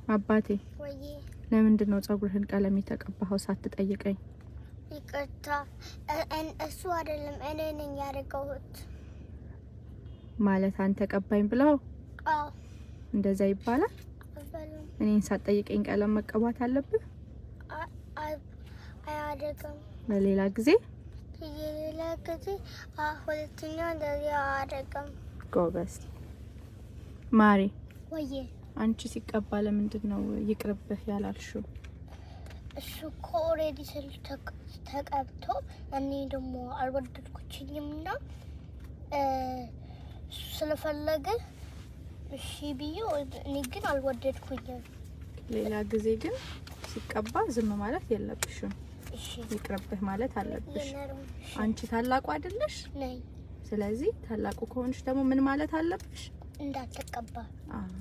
አባቴ። ወይ። ለምንድን ነው ፀጉርህን ቀለም የተቀባኸው ሳትጠይቀኝ? ይቅርታ፣ እሱ አይደለም፣ እኔ ነኝ ያደረገሁት። ማለት አንተ ቀባኝ ብለው? አዎ። እንደዛ ይባላል? አይባልም። እኔን ሳትጠይቀኝ ቀለም መቀባት አለብህ? አያደርግም። ለሌላ ጊዜ። የሌላ ጊዜ ሁለተኛ እንደዚህ አያደርግም። ጎበዝ ማሪ። ወዬ። አንቺ ሲቀባ ለምንድን ነው ይቅርብህ ያላልሽው? እሱ እኮ already ተቀብቶ እኔ ደግሞ አልወደድኩችኝም እና እሱ ስለፈለገ እሺ ብዬ፣ እኔ ግን አልወደድኩኝም። ሌላ ጊዜ ግን ሲቀባ ዝም ማለት የለብሽም። እሺ። ይቅርብህ ማለት አለብሽ። የነሩም እሺ። አንቺ ታላቁ አይደለሽ? ነኝ። ስለዚህ ታላቁ ከሆንሽ ደግሞ ምን ማለት አለብሽ? እንዳትቀባ። አዎ።